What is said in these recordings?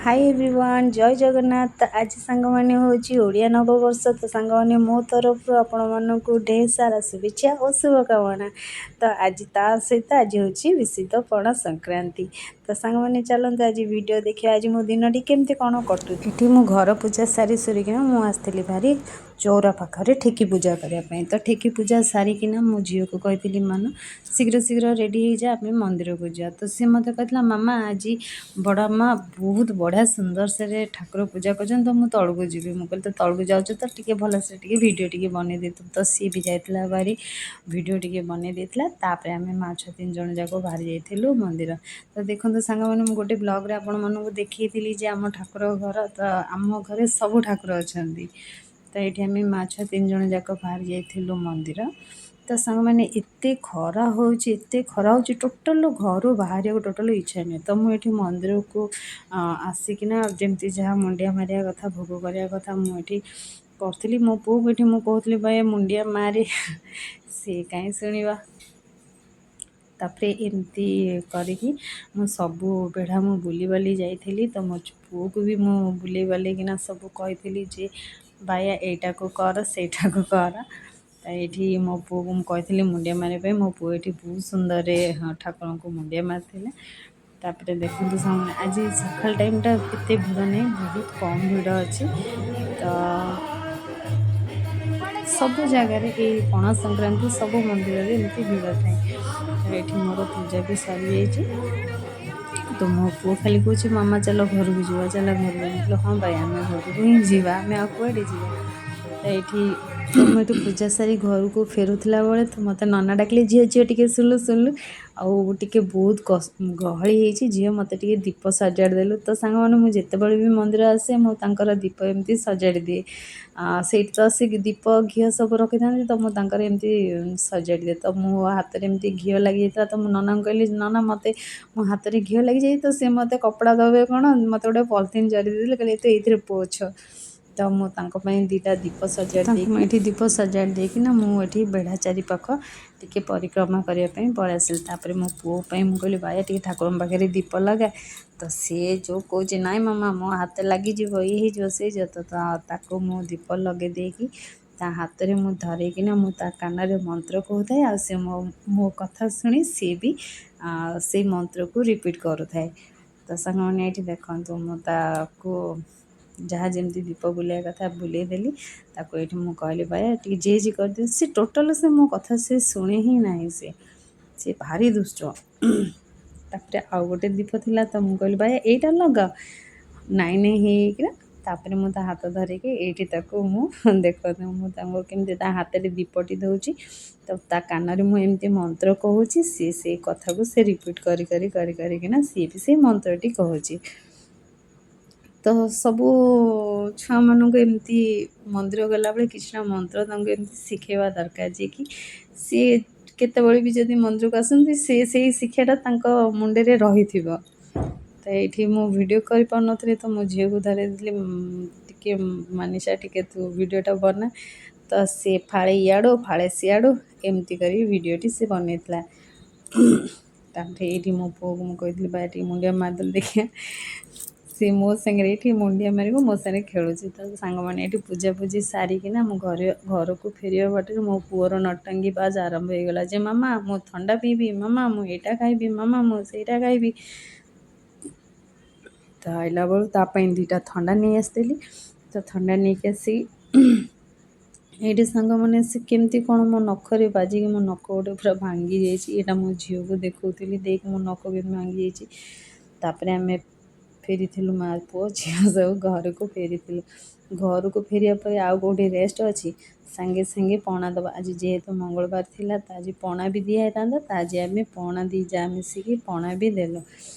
High everyone, ଜୟ ଜଗନ୍ନାଥ। ତ ଆଜି ସାଙ୍ଗମାନେ ହେଉଛି ଓଡ଼ିଆ ନବବର୍ଷ। ତ ସାଙ୍ଗମାନେ, ମୋ ତରଫରୁ ଆପଣମାନଙ୍କୁ ଢେର ସାରା ଶୁଭେଚ୍ଛା ଓ ଶୁଭକାମନା। ତ ଆଜି ତା ସହିତ ଆଜି ହେଉଛି ବିଶୁଦ୍ଧ ପଣା ସଂକ୍ରାନ୍ତି। ତ ସାଙ୍ଗମାନେ, ଚାଲନ୍ତୁ ଆଜି ଭିଡ଼ିଓ ଦେଖିବା, ଆଜି ମୋ ଦିନଟି କେମିତି କ'ଣ କଟୁଛି। ଏଠି ମୁଁ ଘର ପୂଜା ସାରି ସୁରିକିନା ମୁଁ ଆସିଥିଲି ଭାରି ଚଉରା ପାଖରେ ଠେକି ପୂଜା କରିବା ପାଇଁ। ତ ଠେକି ପୂଜା ସାରିକିନା ମୋ ଝିଅକୁ କହିଥିଲି, ମାନ, ଶୀଘ୍ର ଶୀଘ୍ର ରେଡ଼ି ହେଇଯା, ଆମେ ମନ୍ଦିରକୁ ଯିବା। ତ ସିଏ ମୋତେ କହିଥିଲା, ମାମା, ଆଜି ବଡ଼ ମା ବହୁତ ବଢ଼ିଆ ସୁନ୍ଦର ଠାକୁର ପୂଜା କରୁଛନ୍ତି, ତ ମୁଁ ତଳକୁ ଯିବି। ମୁଁ କହିଲି, ତ ତଳକୁ ଯାଉଛୁ ତ ଟିକେ ଭଲସେ ଟିକେ ଭିଡ଼ିଓ ଟିକେ ବନେଇ ଦେଇଥିବୁ। ତ ସିଏ ବି ଯାଇଥିଲା ଭାରି, ଭିଡ଼ିଓ ଟିକେ ବନେଇ ଦେଇଥିଲା। ତାପରେ ଆମେ ମା ଛୁଆ ତିନି ଜଣ ଯାକ ବାହାରି ଯାଇଥିଲୁ ମନ୍ଦିର। ତ ଦେଖନ୍ତୁ ସାଙ୍ଗମାନେ, ମୁଁ ଗୋଟେ ବ୍ଲଗ୍ରେ ଆପଣମାନଙ୍କୁ ଦେଖେଇଥିଲି ଯେ ଆମ ଠାକୁର ଘର, ତ ଆମ ଘରେ ସବୁ ଠାକୁର ଅଛନ୍ତି। ତ ଏଇଠି ଆମେ ମା ଛୁଆ ତିନି ଜଣ ଯାକ ବାହାରି ଯାଇଥିଲୁ ମନ୍ଦିର। ତ ସାଙ୍ଗମାନେ, ଏତେ ଖରା ହେଉଛି, ଏତେ ଖରା ହେଉଛି, ଟୋଟାଲ ଘରୁ ବାହାରିବାକୁ ଟୋଟାଲ ଇଚ୍ଛା ନାହିଁ। ତ ମୁଁ ଏଠି ମନ୍ଦିରକୁ ଆସିକିନା ଯେମିତି ଯାହା ମୁଣ୍ଡିଆ ମାରିବା କଥା, ଭୋଗ କରିବା କଥା, ମୁଁ ଏଠି କରୁଥିଲି। ମୋ ପୁଅକୁ ଏଠି ମୁଁ କହୁଥିଲି, ଭାଇ, ମୁଣ୍ଡିଆ ମାରେ। ସିଏ କାହିଁ ଶୁଣିବା? ତାପରେ ଏମିତି କରିକି ମୁଁ ସବୁ ବେଢ଼ା ମୁଁ ବୁଲିବାଲି ଯାଇଥିଲି। ତ ମୋ ପୁଅକୁ ବି ମୁଁ ବୁଲେଇ ବାଲେଇକିନା ସବୁ କହିଥିଲି ଯେ ବାୟା, ଏଇଟାକୁ କର, ସେଇଟାକୁ କର। ତ ଏଇଠି ମୋ ପୁଅକୁ ମୁଁ କହିଥିଲି ମୁଣ୍ଡିଆ ମାରିବା ପାଇଁ। ମୋ ପୁଅ ଏଠି ବହୁତ ସୁନ୍ଦରରେ ଠାକୁରଙ୍କୁ ମୁଣ୍ଡିଆ ମାରିଥିଲେ। ତାପରେ ଦେଖନ୍ତୁ ସାଙ୍ଗମାନେ, ଆଜି ସକାଳ ଟାଇମ୍ଟା ଏତେ ଭିଡ଼ ନାହିଁ, ବହୁତ କମ୍ ଭିଡ଼ ଅଛି। ତ ସବୁ ଜାଗାରେ ଏଇ ପଣା ସଂକ୍ରାନ୍ତି ସବୁ ମନ୍ଦିରରେ ଏମିତି ଭିଡ଼ ଥାଏ। ତ ଏଇଠି ମୋର ପୂଜା ବି ସରିଯାଇଛି। ତ ମୋ ପୁଅ ଖାଲି କହୁଛି, ମାମା, ଚାଲ ଘରକୁ ଯିବା, ଚାଲ ଘରକୁ ଯିବା। ମୁଁ କହିଲି, ହଁ ଭାଇ, ଆମେ ଘରକୁ ହିଁ ଯିବା, ଆମେ ଆଉ କୁଆଡ଼େ ଯିବା? ତ ଏଇଠି ତ ମୁଁ ଏଠି ପୂଜା ସାରି ଘରକୁ ଫେରୁଥିଲା ବେଳେ ତ ମୋତେ ନନା ଡାକିଲେ, ଝିଅ, ଝିଅ, ଟିକେ ଶୁଣିଲୁ, ଶୁଣିଲୁ, ଆଉ ଟିକେ ବହୁତ ଗହଳି ହେଇଛି, ଝିଅ, ମୋତେ ଟିକେ ଦୀପ ସଜାଡ଼ି ଦେଲୁ। ତ ସାଙ୍ଗମାନେ, ମୁଁ ଯେତେବେଳେ ବି ମନ୍ଦିର ଆସେ, ମୁଁ ତାଙ୍କର ଦୀପ ଏମିତି ସଜାଡ଼ି ଦିଏ। ସେଇଠି ତ ସେ ଦୀପ ଘିଅ ସବୁ ରଖିଥାନ୍ତି, ତ ମୁଁ ତାଙ୍କର ଏମିତି ସଜାଡ଼ି ଦିଏ। ତ ମୋ ହାତରେ ଏମିତି ଘିଅ ଲାଗିଯାଇଥିଲା। ତ ମୁଁ ନନାଙ୍କୁ କହିଲି, ନନା, ମୋତେ ମୋ ହାତରେ ଘିଅ ଲାଗିଯାଇଛି। ତ ସେ ମୋତେ କପଡ଼ା ଦେବେ କ'ଣ, ମୋତେ ଗୋଟେ ପଲିଥିନ୍ ଜରି ଦେଇଦେଲେ, କହିଲେ, ତୁ ଏଇଥିରେ ପୋଛ। ତ ମୁଁ ତାଙ୍କ ପାଇଁ ଦୁଇଟା ଦୀପ ସଜାଡ଼ି ତାଙ୍କୁ ଦେଇକି, ଏଠି ଦୀପ ସଜାଡ଼ି ଦେଇକିନା ମୁଁ ଏଠି ବେଢ଼ା ଚାରି ପାଖ ଟିକେ ପରିକ୍ରମା କରିବା ପାଇଁ ପଳେଇ ଆସିଲି। ତାପରେ ମୋ ପୁଅ ପାଇଁ ମୁଁ କହିଲି, ବାୟା, ଟିକେ ଠାକୁରଙ୍କ ପାଖରେ ଦୀପ ଲଗା। ତ ସିଏ ଯେଉଁ କହୁଛି, ନାଇଁ ମାମା, ମୋ ହାତ ଲାଗିଯିବ, ଇଏ ହେଇଯିବ, ସେ ହେଇଯିବ। ତ ତାକୁ ମୁଁ ଦୀପ ଲଗେଇ ଦେଇକି ତା ହାତରେ ମୁଁ ଧରେଇକିନା ମୁଁ ତା କାନରେ ମନ୍ତ୍ର କହୁଥାଏ ଆଉ ସେ ମୋ ମୋ କଥା ଶୁଣି ସିଏ ବି ସେଇ ମନ୍ତ୍ରକୁ ରିପିଟ୍ କରୁଥାଏ। ତ ସାଙ୍ଗମାନେ, ଏଇଠି ଦେଖନ୍ତୁ, ମୁଁ ତାକୁ ଯାହା ଯେମିତି ଦୀପ ବୁଲେଇବା କଥା ବୁଲେଇ ଦେଲି। ତାକୁ ଏଇଠି ମୁଁ କହିଲି, ବାୟା, ଟିକେ ଜେ ଜେ କରିଦିଅ। ସେ ଟୋଟାଲ ସେ ମୋ କଥା ସେ ଶୁଣେ ହିଁ ନାହିଁ। ସେ ସେ ଭାରି ଦୁଷ୍ଟ। ତାପରେ ଆଉ ଗୋଟେ ଦୀପ ଥିଲା, ତ ମୁଁ କହିଲି, ବାୟା, ଏଇଟା ଲଗାଅ। ନାଇଁ ନାଇଁ ହେଇକିନା ତାପରେ ମୁଁ ତା ହାତ ଧରିକି ଏଇଠି ତାକୁ ମୁଁ, ଦେଖନ୍ତୁ, ମୁଁ ତାଙ୍କୁ କେମିତି ତା ହାତରେ ଦୀପଟି ଦେଉଛି, ତ ତା କାନରେ ମୁଁ ଏମିତି ମନ୍ତ୍ର କହୁଛି, ସିଏ ସେଇ କଥାକୁ ସେ ରିପିଟ୍ କରି କରି କରି କରିକିନା ସିଏ ବି ସେଇ ମନ୍ତ୍ରଟି କହୁଛି। ତ ସବୁ ଛୁଆମାନଙ୍କୁ ଏମିତି ମନ୍ଦିର ଗଲାବେଳେ କିଛିଟା ମନ୍ତ୍ର ତାଙ୍କୁ ଏମିତି ଶିଖେଇବା ଦରକାର ଯେ କି ସିଏ କେତେବେଳେ ବି ଯଦି ମନ୍ଦିରକୁ ଆସନ୍ତି, ସେ ସେଇ ଶିକ୍ଷାଟା ତାଙ୍କ ମୁଣ୍ଡରେ ରହିଥିବ। ତ ଏଇଠି ମୁଁ ଭିଡ଼ିଓ କରିପାରୁନଥିଲି, ତ ମୋ ଝିଅକୁ ଧରେଇ ଦେଇଥିଲି, ଟିକେ ମାନିଷା, ଟିକେ ତୁ ଭିଡ଼ିଓଟା ବନା। ତ ସିଏ ଫାଳେ ଇଆଡ଼ୁ ଫାଳେ ସିଆଡ଼ୁ ଏମିତି କରିକି ଭିଡ଼ିଓଟି ସେ ବନେଇଥିଲା। ତାପରେ ଏଇଠି ମୋ ପୁଅକୁ ମୁଁ କହିଥିଲି, ବା, ଟିକେ ମୁଣ୍ଡିଆ ମାରିଦେଲୁ ଦେଖିବା। ସିଏ ମୋ ସାଙ୍ଗରେ ଏଇଠି ମୁଣ୍ଡିଆ ମାରିବ, ମୋ ସାଙ୍ଗରେ ଖେଳୁଛି। ତ ସାଙ୍ଗମାନେ, ଏଇଠି ପୂଜାପୂଜି ସାରିକିନା ମୁଁ ଘରକୁ ଫେରିବା ବାଟରେ ମୋ ପୁଅର ନଟଙ୍ଗୀ ବାଜ ଆରମ୍ଭ ହେଇଗଲା ଯେ ମାମା, ମୁଁ ଥଣ୍ଡା ପିଇବି, ମାମା, ମୁଁ ଏଇଟା ଖାଇବି, ମାମା, ମୁଁ ସେଇଟା ଖାଇବି। ତ ଆଇଲା ବେଳୁ ତା ପାଇଁ ଦୁଇଟା ଥଣ୍ଡା ନେଇ ଆସିଥିଲି। ତ ଥଣ୍ଡା ନେଇକି ଆସିକି ଏଇଠି ସାଙ୍ଗମାନେ, ସେ କେମିତି କ'ଣ ମୋ ନଖରେ ବାଜିକି ମୋ ନଖ ଗୋଟେ ପୁରା ଭାଙ୍ଗି ଯାଇଛି। ଏଇଟା ମୋ ଝିଅକୁ ଦେଖାଉଥିଲି, ଦେଖ, ମୋ ନଖ କେମିତି ଭାଙ୍ଗି ଯାଇଛି। ତାପରେ ଆମେ ଫେରିଥିଲୁ, ମା ପୁଅ ଝିଅ ସବୁ ଘରକୁ ଫେରିଥିଲୁ। ଘରକୁ ଫେରିବା ପରେ ଆଉ କେଉଁଠି ରେଷ୍ଟ ଅଛି? ସାଙ୍ଗେ ସାଙ୍ଗେ ପଣା ଦେବା। ଆଜି ଯେହେତୁ ମଙ୍ଗଳବାର ଥିଲା, ତ ଆଜି ପଣା ବି ଦିଆ ହେଇଥାନ୍ତା। ତ ଆଜି ଆମେ ପଣା ଦୁଇ ଯା ମିଶିକି ପଣା ବି ଦେଲୁ।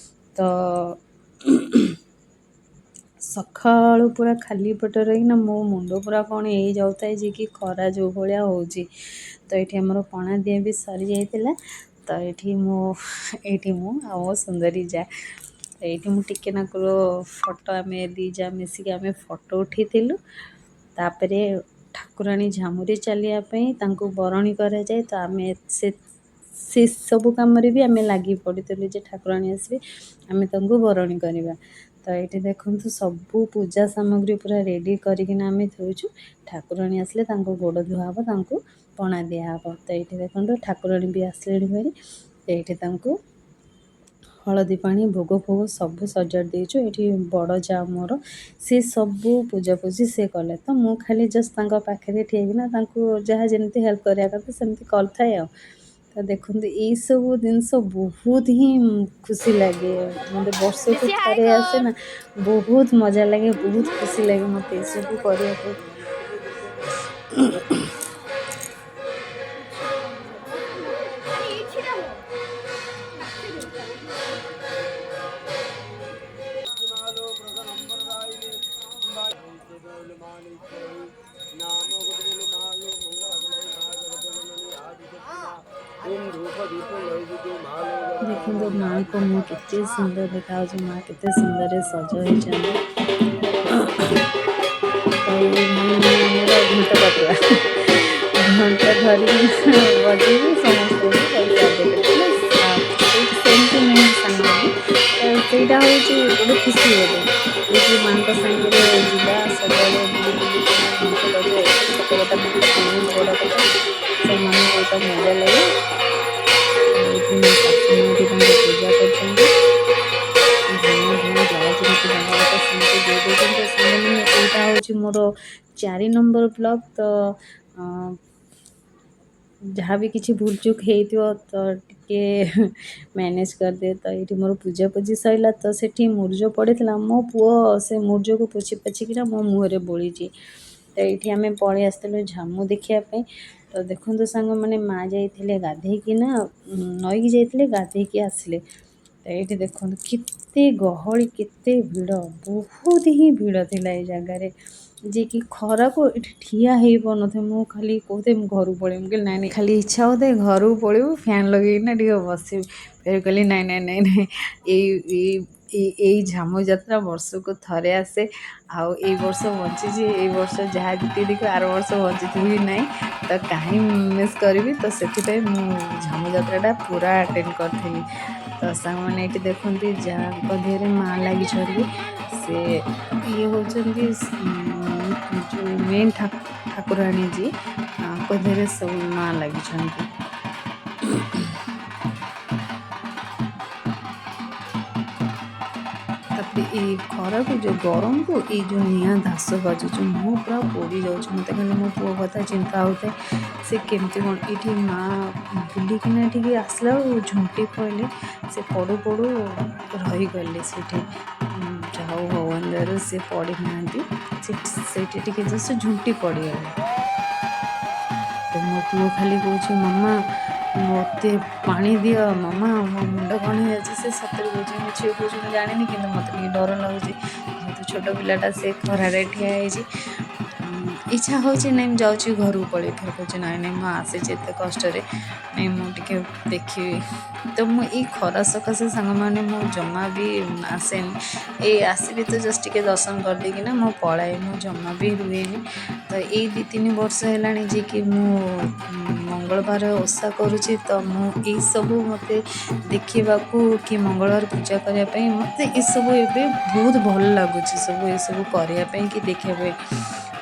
ତ ସକାଳୁ ପୁରା ଖାଲି ପେଟରେ ରହିକିନା ମୋ ମୁଣ୍ଡ ପୁରା କ'ଣ ହେଇଯାଉଥାଏ ଯେ କି ଖରା ଯେଉଁ ଭଳିଆ ହେଉଛି। ତ ଏଇଠି ଆମର ପଣା ଦିଆ ବି ସରିଯାଇଥିଲା। ତ ଏଇଠି ମୁଁ ଆଉ ମୋ ସୁନ୍ଦରୀ ଯା, ଏଇଠି ମୁଁ ଟିକେ ନାକୁରୁ ଫଟୋ, ଆମେ ଦୁଇ ଯା ମିଶିକି ଆମେ ଫଟୋ ଉଠେଇଥିଲୁ। ତାପରେ ଠାକୁରାଣୀ ଝାମୁରେ ଚାଲିବା ପାଇଁ ତାଙ୍କୁ ବରଣୀ କରାଯାଏ, ତ ଆମେ ସେ ସେସବୁ କାମରେ ବି ଆମେ ଲାଗି ପଡ଼ିଥିଲୁ ଯେ ଠାକୁରାଣୀ ଆସିବେ, ଆମେ ତାଙ୍କୁ ବରଣୀ କରିବା। ତ ଏଇଠି ଦେଖନ୍ତୁ ସବୁ ପୂଜା ସାମଗ୍ରୀ ପୁରା ରେଡ଼ି କରିକିନା ଆମେ ଥୋଇଛୁ। ଠାକୁରାଣୀ ଆସିଲେ ତାଙ୍କୁ ଗୋଡ଼ ଧୁଆ ହେବ, ତାଙ୍କୁ ପଣା ଦିଆହେବ। ତ ଏଇଠି ଦେଖନ୍ତୁ ଠାକୁରାଣୀ ବି ଆସିଲେଣି ଭାରି। ଏଇଠି ତାଙ୍କୁ ହଳଦୀ ପାଣି, ଭୋଗ ଫୋଗ ସବୁ ସଜାଡ଼ି ଦେଇଛୁ। ଏଇଠି ବଡ଼ ଯା ମୋର, ସେ ସବୁ ପୂଜାପୂଜି ସେ କଲେ। ତ ମୁଁ ଖାଲି ଜଷ୍ଟ ତାଙ୍କ ପାଖରେ ଠିଆ ହେଇକିନା ତାଙ୍କୁ ଯାହା ଯେମିତି ହେଲ୍ପ କରିବା କଥା ସେମିତି କରିଥାଏ ଆଉ। ତ ଦେଖନ୍ତୁ, ଏଇସବୁ ଜିନିଷ ବହୁତ ହିଁ ଖୁସି ଲାଗେ ମୋତେ। ବର୍ଷକୁ ବେଶୀ ହାଇ ଥରେ ଆସେ କର। ନା, ବହୁତ ମଜା ଲାଗେ, ବହୁତ ଖୁସି ଲାଗେ ମୋତେ ଏସବୁ କରିବା ପାଇଁ। ଆରେ ଏଇ ଛିଡା ହୁଅ। ଦେଖନ୍ତୁ, ମାଆଙ୍କ ମୁହଁ କେତେ ସୁନ୍ଦର ଦେଖାଯାଉଛି, ମା କେତେ ସୁନ୍ଦରରେ ସଜ ହେଇଛନ୍ତି। ତ ଏଇ ଭାଇମାନେ ଆମର ଘଣ୍ଟ ପାଟୁଆ, ଘଣ୍ଟ ଧରିକିନା ବଜେଇକି ସମସ୍ତଙ୍କୁ ପଇସା ଦେବେ। ମାନେ ସେଇଠି ସେମିତି ନୁହେଁ ସାଙ୍ଗମାନେ, ତ ସେଇଟା ହେଉଛି ଗୋଟେ ଖୁସି ଗୋଟେ ଯେ କି ମାଆଙ୍କ ସାଙ୍ଗରେ ଯିବା, ସବୁଆଡ଼େ ବୁଲି ବୁଲିକିନା ଘଣ୍ଟ ବଜେଇବା। ଏଇଟା ସତ କଥା ବହୁତ ବଡ଼ କଥା। ସେମାନଙ୍କୁ ଏଇଟା ମଜା ଲାଗେ। ତ ଏଇଠି ମୋ ଶାଶୁ ମା ଏଠି ତାଙ୍କୁ ପୂଜା କରୁଛନ୍ତି। ଝୁଣା ଧୂଆଁ ଯାହା ଯେମିତି ଦେବା କଥା ସେମିତି ଦେଇ ଦେଉଛନ୍ତି। ତ ସାଙ୍ଗମାନେ, ଏଇଟା ହେଉଛି ମୋର 4 ନମ୍ବର ବ୍ଲଗ୍। ତ ଯାହା ବି କିଛି ଭୁଲ ଚୁକ୍ ହେଇଥିବ ତ ଟିକେ ମ୍ୟାନେଜ୍ କରିଦିଏ। ତ ଏଇଠି ମୋର ପୂଜାପୂଜି ସରିଲା। ତ ସେଠି ମୁରୁଜ ପଡ଼ିଥିଲା, ମୋ ପୁଅ ସେ ମୁରୁଜକୁ ପୋଛି ପାଛିକିନା ମୋ ମୁହଁରେ ବୋଳିଛି। ତ ଏଇଠି ଆମେ ପଳେଇ ଆସିଥିଲୁ ଝାମୁ ଦେଖିବା ପାଇଁ। ତ ଦେଖନ୍ତୁ ସାଙ୍ଗମାନେ, ମା ଯାଇଥିଲେ ଗାଧେଇକିନା, ନଈକି ଯାଇଥିଲେ, ଗାଧେଇକି ଆସିଲେ। ତ ଏଇଠି ଦେଖନ୍ତୁ କେତେ ଗହଳି, କେତେ ଭିଡ଼, ବହୁତ ହିଁ ଭିଡ଼ ଥିଲା ଏଇ ଜାଗାରେ, ଯିଏକି ଖରାକୁ ଏଠି ଠିଆ ହେଇପାରୁନଥାଏ। ମୁଁ ଖାଲି କହୁଥାଏ ମୁଁ ଘରକୁ ପଳେଇବି। ମୁଁ କହିଲି ନାଇଁ ନାଇଁ, ଖାଲି ଇଚ୍ଛା ହେଉଥାଏ ଘରକୁ ପଳେଇବୁ, ଫ୍ୟାନ୍ ଲଗେଇକିନା ଟିକେ ବସିବି। ଫେର କହିଲି ନାଇଁ ନାଇଁ ନାଇଁ ନାଇଁ, ଏଇ ଏଇ ଏଇ ଏଇ ଝାମୁ ଯାତ୍ରା ବର୍ଷକୁ ଥରେ ଆସେ, ଆଉ ଏଇ ବର୍ଷ ବଞ୍ଚିଛି, ଏଇ ବର୍ଷ ଯାହା ଯେତିକି ଦେଖିବ, ଆର ବର୍ଷ ବଞ୍ଚିଥିବି କି ନାହିଁ, ତ କାହିଁ ମିସ୍ କରିବି? ତ ସେଥିପାଇଁ ମୁଁ ଝାମୁ ଯାତ୍ରାଟା ପୁରା ଆଟେଣ୍ଡ କରିଥିଲି। ତ ସାଙ୍ଗମାନେ, ଏଇଠି ଦେଖନ୍ତି ଯାହାଙ୍କ ଦେହରେ ମା ଲାଗିଛନ୍ତି, ସେ ଇଏ ହେଉଛନ୍ତି ଯେଉଁ ମେନ୍ ଠାକୁରାଣୀ ଯିଏ, ତାଙ୍କ ଦେହରେ ସବୁ ମା ଲାଗିଛନ୍ତି। ତାପରେ ଏଇ ଖରାକୁ, ଯେଉଁ ଗରମକୁ, ଏଇ ଯେଉଁ ନିଆଁ ଧାସ ବାଜୁଛି, ମୁହଁ ପୁରା ପୋଡ଼ି ଯାଉଛି। ମୋତେ ଖାଲି ମୋ ପୁଅ କଥା ଚିନ୍ତା ହେଉଥାଏ, ସେ କେମିତି କ'ଣ। ଏଇଠି ମା ବୁଲିକିନା ଏଠିକି ଆସିଲା ବେଳକୁ ଝୁଣ୍ଟି ପଡ଼ିଲେ, ସେ ପଡ଼ୁ ପଡ଼ୁ ରହିଗଲେ ସେଇଠି। ଯାହା ହଉ, ଭଗବାନ ଦୟାରୁ ସେ ପଡ଼ିନାହାନ୍ତି। ସେଇଠି ଟିକେ ଜଷ୍ଟ ଝୁଣ୍ଟି ପଡ଼ିଗଲେ। ତ ମୋ ପୁଅ ଖାଲି କହୁଛି, ମାମା ମୋତେ ପାଣି ଦିଅ, ମାମା ମୋ ମୁଣ୍ଡ କ'ଣ ହେଇଯାଉଛି। ସେ ସତରେ କହୁଛି, ମିଛ କହୁଛି ମୁଁ ଜାଣିନି, କିନ୍ତୁ ମୋତେ ଟିକେ ଡର ଲାଗୁଛି, ଯେହେତୁ ଛୋଟ ପିଲାଟା, ସେ ଖରାରେ ଠିଆ ହେଇଛି। ଇଚ୍ଛା ହେଉଛି ନାଇଁ ମୁଁ ଯାଉଛି ଘରକୁ ପଳେଇବି। ଫେର କହୁଛି ନାଇଁ ନାଇଁ, ମୁଁ ଆସିଛି ଏତେ କଷ୍ଟରେ, ନାଇଁ ମୁଁ ଟିକେ ଦେଖିବି। ତ ମୁଁ ଏଇ ଖରା ସକାଶେ ସାଙ୍ଗମାନେ ମୁଁ ଜମା ବି ଆସେନି। ଏଇ ଆସିବି ତ ଜଷ୍ଟ ଟିକେ ଦର୍ଶନ କରିଦେଇକିନା ମୁଁ ପଳାଏ, ମୁଁ ଜମା ବି ରୁହେନି। ତ ଏଇ 2-3 ବର୍ଷ ହେଲାଣି ଯେ କି ମୁଁ ମଙ୍ଗଳବାର ଓଷା କରୁଛି, ତ ମୁଁ ଏଇସବୁ ମୋତେ ଦେଖିବାକୁ କି ମଙ୍ଗଳବାର ପୂଜା କରିବା ପାଇଁ ମୋତେ ଏସବୁ ଏବେ ବହୁତ ଭଲ ଲାଗୁଛି, ସବୁ ଏସବୁ କରିବା ପାଇଁ କି ଦେଖିବା ପାଇଁ।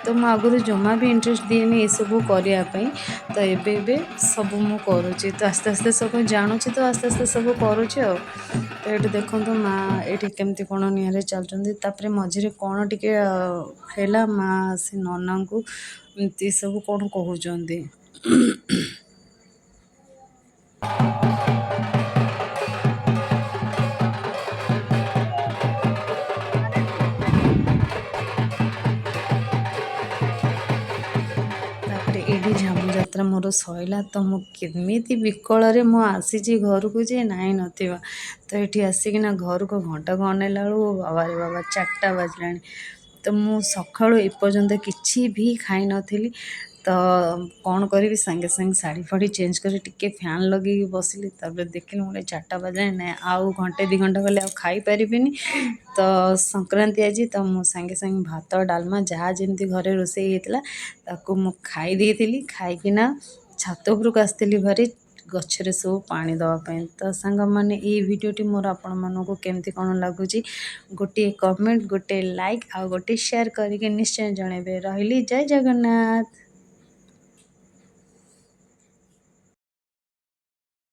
ତ ମୁଁ ଆଗରୁ ଜମା ବି ଇଣ୍ଟରେଷ୍ଟ ଦିଏନି ଏସବୁ କରିବା ପାଇଁ। ତ ଏବେ ଏବେ ସବୁ ମୁଁ କରୁଛି। ତ ଆସ୍ତେ ଆସ୍ତେ ସବୁ ଜାଣୁଛି, ତ ଆସ୍ତେ ଆସ୍ତେ ସବୁ କରୁଛି ଆଉ। ତ ଏଇଠି ଦେଖନ୍ତୁ ମା ଏଇଠି କେମିତି କ'ଣ ନିଆଁରେ ଚାଲୁଛନ୍ତି। ତାପରେ ମଝିରେ କ'ଣ ଟିକେ ହେଲା, ମା ସେ ନନାଙ୍କୁ ଏମିତି ସବୁ କ'ଣ କହୁଛନ୍ତି। ତାପରେ ଏଇଠି ଝାମୁ ଯାତ୍ରା ମୋର ସଇଲା। ତ ମୁଁ କେମିତି ବିକଳରେ ମୁଁ ଆସିଛି ଘରକୁ ଯେ ନାଇଁ ନଥିବା। ତ ଏଠି ଆସିକିନା ଘରକୁ ଘଣ୍ଟାକୁ ଅନେଇଲା ବେଳକୁ ବାବାରେ ବାବା, 4ଟା ବାଜିଲାଣି। ତ ମୁଁ ସକାଳୁ ଏପର୍ଯ୍ୟନ୍ତ କିଛି ବି ଖାଇନଥିଲି। ତ କ'ଣ କରିବି, ସାଙ୍ଗେ ସାଙ୍ଗେ ଶାଢ଼ୀ ଫାଢ଼ୀ ଚେଞ୍ଜ କରି ଟିକେ ଫ୍ୟାନ୍ ଲଗେଇକି ବସିଲି। ତାପରେ ଦେଖିଲି ମୁଁ 4ଟା ବାଜିଲାଣି, ନାଇଁ ଆଉ ଘଣ୍ଟେ 2 ଘଣ୍ଟା ଗଲେ ଆଉ ଖାଇପାରିବିନି। ତ ସଂକ୍ରାନ୍ତି ଆଜି, ତ ମୁଁ ସାଙ୍ଗେ ସାଙ୍ଗେ ଭାତ ଡାଲମା ଯାହା ଯେମିତି ଘରେ ରୋଷେଇ ହେଇଥିଲା ତାକୁ ମୁଁ ଖାଇ ଦେଇଥିଲି। ଖାଇକିନା ଛାତ ଉପରକୁ ଆସିଥିଲି ଭାରି। ଗଛରେ ସବୁ ପାଣି ଦେବା ପାଇଁ। ତ ସାଙ୍ଗମାନେ, ଏଇ ଭିଡ଼ିଓଟି ମୋର ଆପଣମାନଙ୍କୁ କେମିତି କ'ଣ ଲାଗୁଛି, ଗୋଟିଏ କମେଣ୍ଟ, ଗୋଟିଏ ଲାଇକ୍ ଆଉ ଗୋଟିଏ ସେୟାର କରିକି ନିଶ୍ଚୟ ଜଣାଇବେ। ରହିଲି, ଜୟ ଜଗନ୍ନାଥ।